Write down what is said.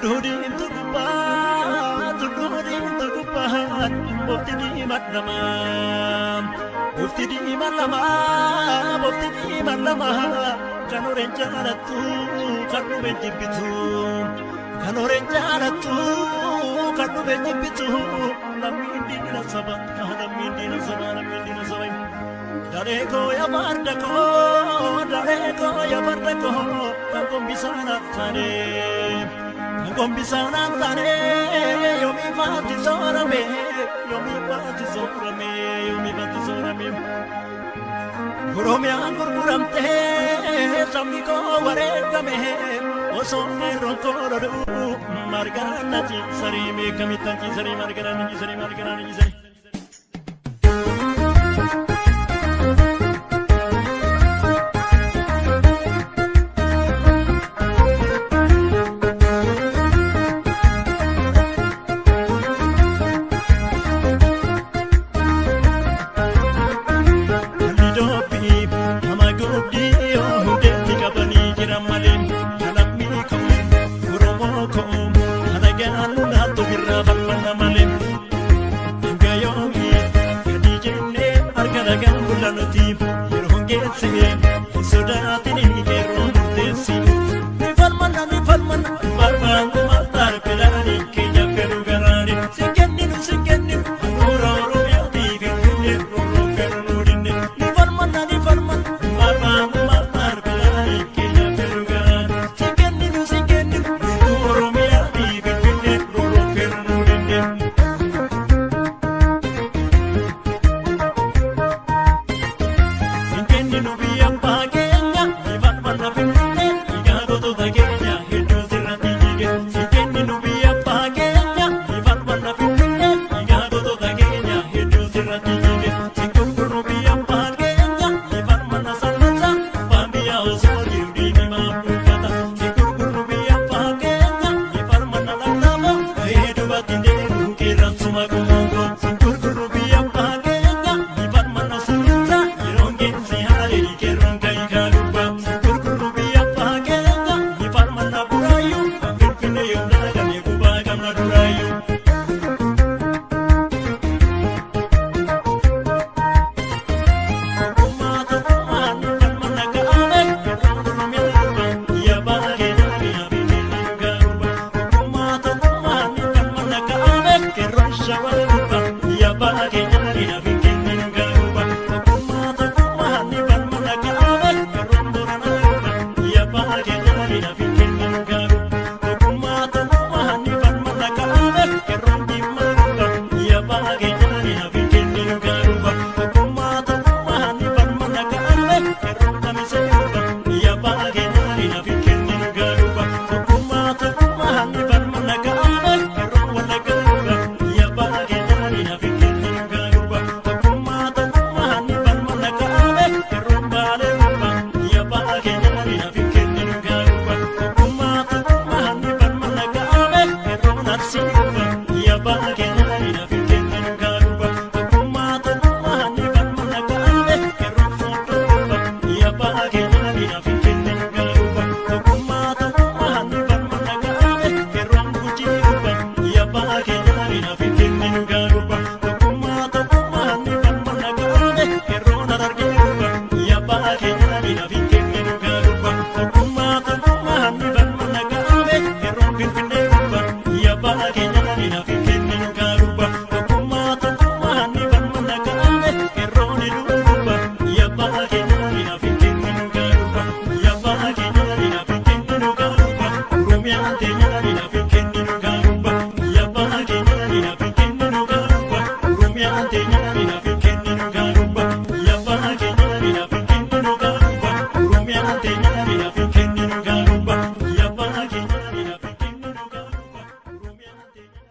Tulluu diimtuu gubbaa, tulluu diimtuu gubbaa, bofti diimaan lama. Bofti diimaan lama, bofti diimaan lama, kan horeen jaalattu, kan dhumeen jibbitu. Kan horeen jaalattu, kan dhumeen jibbitu. Lammiin diina saba, lammiin diina saba, lammiin diina saba. Daree koo yaa farda koo, daree koo yaa farda koo, kan gombisaan taane. Kan gombisaan taane, yoomii faati soorame, yoomii faati soorame, yoomii faati soorame. Oromiyaan gurguramtee sabni koo wareegame, osoo qeerroon koo loluu margaan na ciisarii meeqamittan ciisarii margaan na ciisarii margaan na ciisarii. Kalli doobii nama gobdii hundeetti qabanii jiran malee kalammii koo Oromoo koo alagaan lolaatu irraa falmanna malee. Hanga yoomii gadi jennee harka dhagaan bulla nuti yeroo geesse hin sodaatin qeerroo murteessi. Ni falmanna ni falmanna barbaannu maaltaar filaanii keenya fedhu garaani si kenninu si kenninu handhuura Oromiyaatii finfinnee roorroo fedhu nu dinne. Ni falmanna ni falmanna barbaannu maaltaar filaanii keenya fedhu garaani si kenninu si kenninu handhuura Oromiyaatii finfinnee roorroo fedhu nu dinne. Sinkenninu biyya abbaa keenya, ni falmanna finfinnee, dhiigaa gootota keenya hedduu sirratti jige. Sinkenninu biyya abbaa keenya, ni falmanna finfinnee, dhiigaa gootota keenya hedduu sirratti jige. Sinkurkurru biyya abbaa keenya, ni falmanna sannata, abbaan biyya osoo jiru diinni maaf dhuunfata. Sinkurkurru biyya abbaa keenya, ni falmanna lallafa, gahee duubatti deemu qeerransuma qomooko. Sinkurkurru biyya abbaa keenya, ni falmanna sannata, yeroon geesse haalee qeerroon kaayikaa gubbaa. Sinkurkurru biyya abbaa keenya, ni falmanna buraayyuu, kan finfinnee yoo dalagame gubaa qabna duraayyuu. Tokkummaa tokkummaan falmanna kaa'ame, qeerroon Oromiyaa biyya abbaa keenya biyya finfinnee garuba. Tokkummaa tokkummaan falmanna kaa'ame, qeerroon shawaa gubbaa biyya abbaa keenya biyya finfinnee garuba. Tokkummaa tokkummaan falmanna kaa'ame, qeerroon Booranaa gubbaa biyya abbaa keenya biyya finfinnee garuba. Tokkummaa tokkummaan falmanna kaa'ame, qeerroon Jimmaa gubbaa biyya abbaa keenya biyya finfinnee garuba. Tokkummaa tokkummaan falmanna kaa'ame, qeerroon Kamisee gubbaa biyya abbaa keenya biyya finfinnee garuba. Tokkummaa tokkummaan falmanna kaa'ame, qeerroon Wallaggaa gubbaa biyya abbaa keenya biyya finfinnee garuba. Tokkummaa tokkummaan falmanna kaa'ame, qeerroon Baalee gubbaa biyya abbaa keenya biyya finfinnee garuba. Tokkummaa tokkummaan falmanna kaa'ame, qeerroon Arsii gubbaa biyya abbaa keenya biyya finfinnee garuba. Tokkummaa tokkummaan falmanna kaa'ame, qeerroon Sooddoo gubbaa biyya abbaa keenya biyya finfinnee garuba. Tokkummaa tokkummaan falmanna kaa'ame, qeerroon Gujii gubbaa biyya abbaa keenya biyya finfinnee garuba. Tokkummaa tokkummaan falmanna kaa'ame, qeerroon Harargee gubbaa biyya abbaa keenya biyya finfinnee garuba. Tokkummaa tokkummaan falmanna kaa'ame, qeerroon Finfinnee gubbaa biyya abbaa keenya biyya finfinnee garuba. Tokkummaa tokkummaan falmanna kaa'ame, qeerroon Iluu gubbaa biyya abbaa keenya biyya finfinnee garuba. Biyya abbaa keenya biyya finfinnee garuba. Oromiyaan teenya biyya finfinnee garuba. Biyya abbaa keenya biyya finfinnee garuba. Oromiyaan teenya biyya finfinnee garuba. Biyya abbaa keenya biyya finfinnee garuba. Oromiyaan teenya biyya finfinnee garuba. Biyya abbaa keenya biyya finfinnee garuba. Oromiyaan teenya.